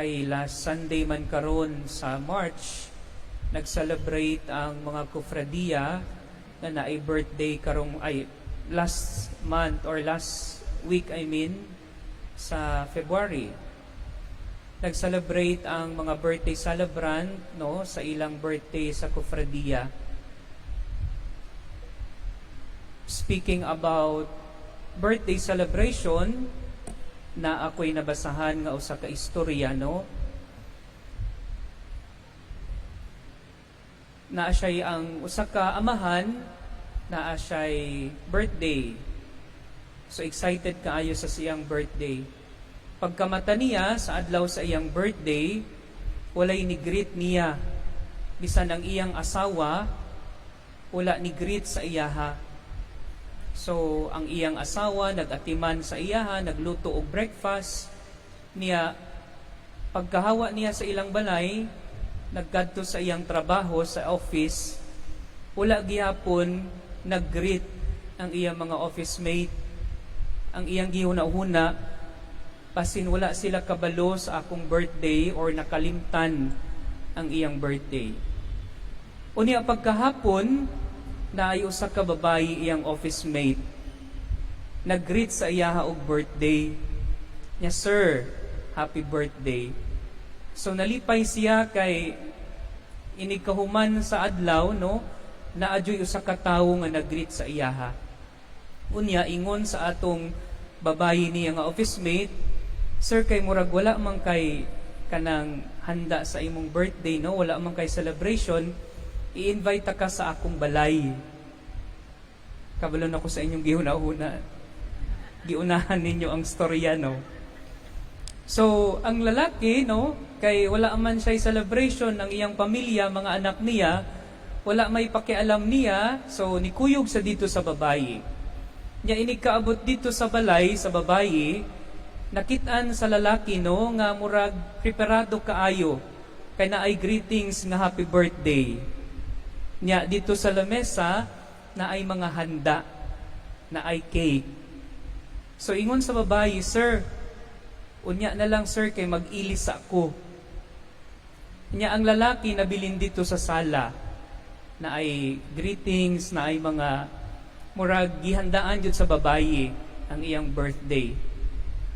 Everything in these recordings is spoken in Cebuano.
Kay last Sunday man karon sa March, nag-celebrate ang mga kofradiya na naay birthday karong, ay, last month or last week, I mean, sa February. Nag-celebrate ang mga birthday celebrant, no, sa ilang birthday sa kofradiya. Speaking about birthday celebration, na ako'y nabasahan nga usa ka istorya, no, naa siya'y ang usa ka amahan, naa siya'y birthday. So excited kaayo sa siyang birthday. Pagkamata niya sa adlaw sa iyang birthday, walay ni greet niya. Bisan ang iyang asawa, wala ni greet sa iyaha. So, ang iyang asawa nag-atiman sa iyaha, nagluto og breakfast niya. Pagkahawa niya sa ilang balay, nagkadto sa iyang trabaho sa office, wala gihapon nag-greet ang iyang mga office mate. Ang iyang gihuna-huna, basin wala sila kabalo sa akong birthday or nakalimtan ang iyang birthday. Unya pagkahapon, naay usa ka babayi iyang office mate. Nag-greet sa iyaha og birthday. Niya, "Sir, happy birthday." So nalipay siya kay inig kahuman sa adlaw, no, naa juy usa ka tawo nga nag-greet sa iyaha. Unya ingon sa atong babayi niya nga office mate, "Sir, kay murag wala man kay kanang handa sa imong birthday, no, wala man kay celebration, i-invite ka sa akong balay." Kabalo na ko sa inyong gihuna-huna. Giunahan ninyo ang storya, no? So, ang lalaki, no, kay wala man siya celebration ng iyang pamilya, mga anak niya, wala may pakialam niya, so nikuyog sa dito sa babayi. Nya inig kaabot dito sa balay sa babayi, nakitaan sa lalaki, no, nga murag preparado kaayo kay naay greetings nga happy birthday. Nya dito sa lamesa naay mga handa, naay cake. So ingon sa babayi, "Sir, unya na lang, sir, kay mag-ilis ako." Nya ang lalaki nabilin dito sa sala, naay greetings, naay mga murag gihandaan jud sa babayi ang iyang birthday.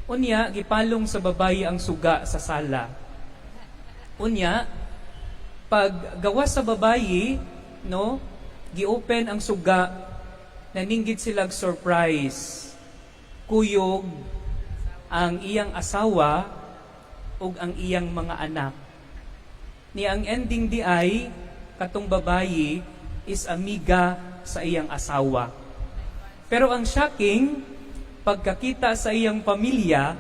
Unya gipalong sa babayi ang suga sa sala. Unya pag gawas sa babayi, no, gi-open ang suga, naninggit silag surprise. Kuyog ang iyang asawa ug ang iyang mga anak. Ni ang ending di ay katong babayi is amiga sa iyang asawa. Pero ang shocking, pagkakita sa iyang pamilya,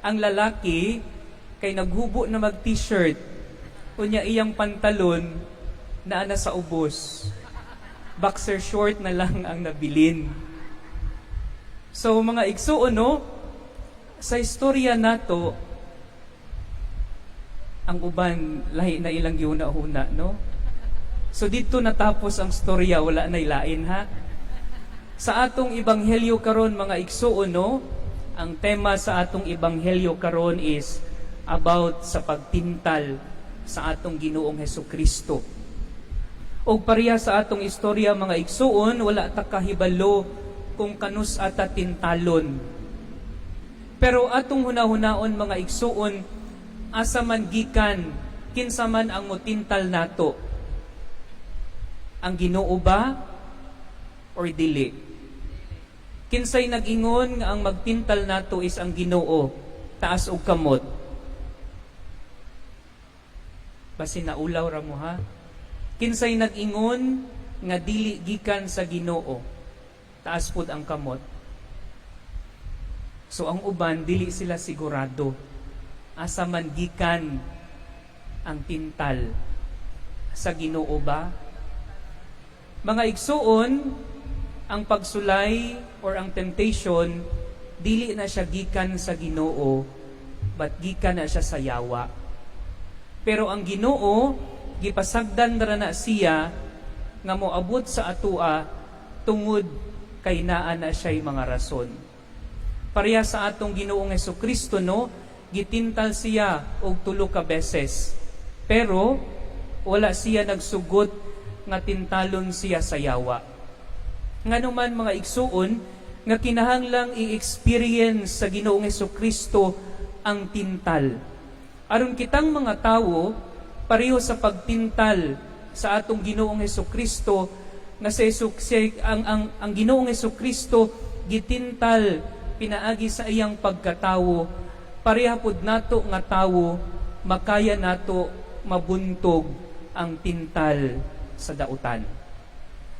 ang lalaki kay naghubo na mag t-shirt, unya iyang pantalon naa na sa ubos. Boxer short na lang ang nabilin. So mga igsuon, no, sa istorya nato, ang uban lahi na ilang gihuna-huna, no? So dito natapos ang storya, wala na ilain ha. Sa atong ebanghelyo karon, mga igsuon, no, ang tema sa atong ebanghelyo karon is about sa pagtintal sa atong Ginoong Hesus Kristo. Og pareha sa atong istorya, mga igsuon, wala ta kahibalo kung kanus ata tintalon. Pero atong hunahunaon, mga igsuon, asa man gikan, kinsa man ang motintal nato? Ang Ginoo ba or dili? Kinsay nag-ingon nga ang magtintal nato is ang Ginoo? Taas og kamot. Basin naulaw ra mo ha. Kinsay nag-ingon nga dili gikan sa Ginoo? Taas pud ang kamot. So ang uban, dili sila sigurado. Asa man gikan ang tintal? Sa Ginoo ba? Mga igsuon, ang pagsulay or ang temptation, dili na siya gikan sa Ginoo, but gikan na siya sa yawa. Pero ang Ginoo, gipasagdan ra na siya nga moabot sa atua tungod kay naa na siya'y mga rason. Pareha sa atong Ginoong Kristo, no, Gitintal siya og tulo ka beses. Pero wala siya nagsugot nga tintalon siya sa yawa. Ngano man, mga igsuon, nga kinahanglang i-experience sa Ginoong Kristo ang tintal? Aron kitang mga tawo, pareho sa pagtintal sa atong Ginoong Kristo, nga sa Hesu, ang Ginoong Kristo gitintal pinaagi sa iyang pagkatawo, pareha pud nato nga tawo, makaya nato mabuntog ang tintal sa dautan.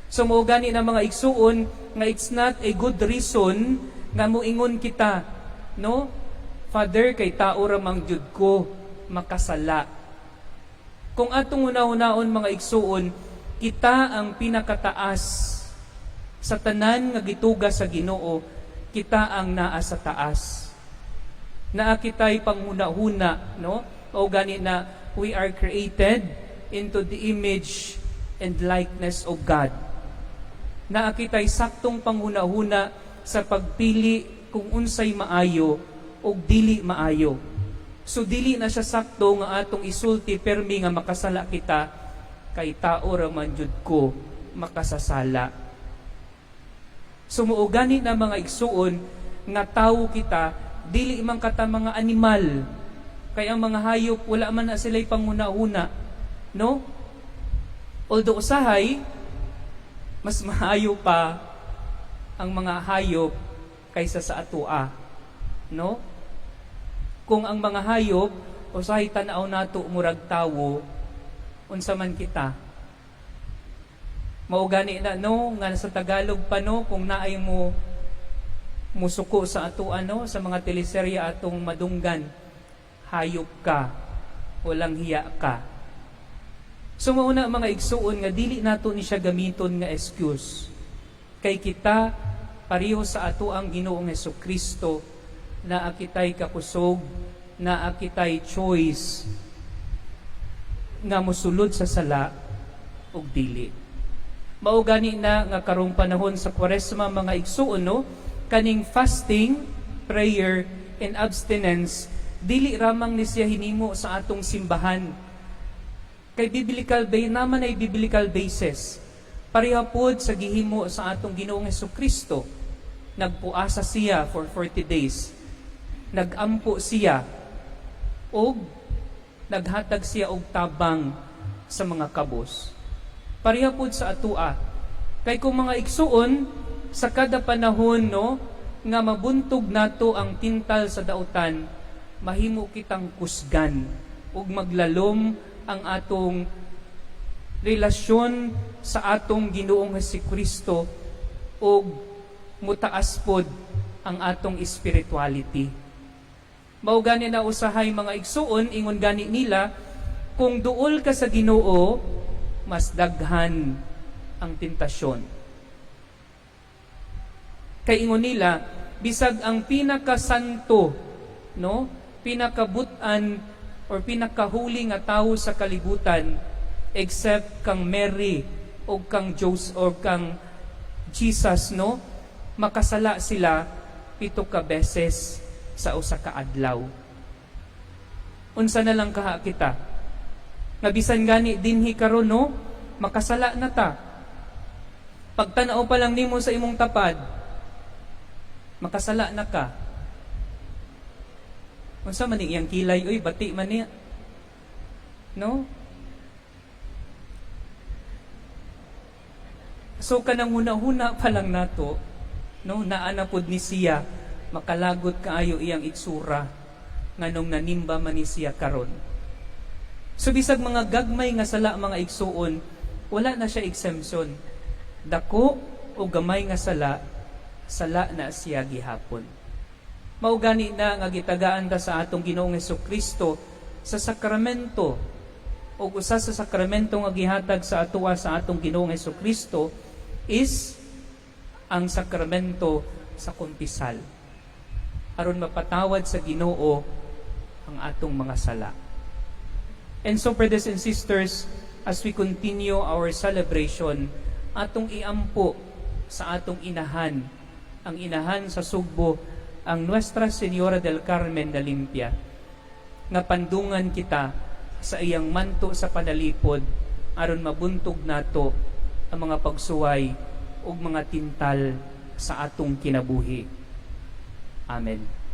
So mao gani na, mga igsuon, nga it's not a good reason nga moingon kita, no, "Father, kay tao ra man jud ko, makasala." Kung atong una-unaon, mga igsuon, kita ang pinakataas sa tanan nga gituga sa Ginoo, kita ang naa sa taas. Naa kita'y panghuna-huna, no? O gani na we are created into the image and likeness of God. Naa kita'y saktong panghuna-huna sa pagpili kung unsay maayo o dili maayo. So dili na siya sakto nga atong isulti permi nga makasala kita kay tao ra man jud ko, makasasala. So mao gani na, mga igsuon, nga tawo kita, dili man kata mga animal, kay ang mga hayop wala man na sila'y panghuna-huna, no? Although usahay mas maayo pa ang mga hayop kaysa sa atoa, no? Kung ang mga hayop usahay tan-aw nato murag tawo, unsa man kita? Mao gani na, no, nga sa Tagalog pa, no, kung naay mo musuko sa ato, ano, sa mga teleserye, atong madunggan, "Hayop ka, walang hiya ka." So mauna, mga igsuon, nga dili nato ni siya gamiton nga excuse. Kay kita, pareho sa ato ang Ginoong Kristo, naa kitay kakusog, naa kitay choice nga mosulod sa sala ug dili. Mao gani na nga karong panahon sa Kwaresma, mga igsuon, no, kaning fasting, prayer and abstinence, dili ramang ni siya hinimo sa atong simbahan. Kay biblical ba naman ay biblical basis. Pareha pod sa gihimo sa atong Ginoong Kristo. Nagpuasa siya for 40 days. Nagampo siya og naghatag siya og tabang sa mga kabos. Pareha pod sa atua. Kay kung, mga igsuon, sa kada panahon, no, nga mabuntog nato ang tintal sa dautan, mahimo kitang kusgan ug maglalom ang atong relasyon sa atong Ginoong Kristo ug mutaas pod ang atong spirituality. Mao gani na usahay, mga igsuon, ingon gani nila, kung duol ka sa Ginoo, mas daghan ang tentasyon. Kay ingon nila, bisag ang pinakasanto, no, pinakabutan or pinakahuli nga tawo sa kalibutan except kang Mary o kang Joseph or kang Jesus, no, makasala sila 7 ka beses sa usa ka adlaw. Unsa na lang kaha kita? Nga bisan gani dinhi karon, no, makasala na ta. Pagtanaw pa lang nimo sa imong tapad, makasala na ka. Unsa man ni iyang kilay, uy, bati man niya. No? So kanang huna-huna pa lang nato, no, naa na pod ni siya, makalagot kaayo iyang itsura, nganong nanimba man ni siya karon. So bisag mga gagmay nga sala, mga igsuon, wala na siya exemption. Dako o gamay nga sala, sala na siya gihapon. Mao gani na nga gitagaan ta sa atong Ginoong Kristo sa sakramento, ug usa sa sakramento nga gihatag sa atoa sa atong Ginoong Kristo is ang sakramento sa kumpisal, aron mapatawad sa Ginoo ang atong mga sala. And so, brothers and sisters, as we continue our celebration, atong iampo sa atong inahan, ang inahan sa Sugbo, ang Nuestra Señora del Carmen de Limpia. nga pandungan kita sa iyang manto sa panalipod aron mabuntog nato ang mga pagsuway ug mga tintal sa atong kinabuhi. Amen.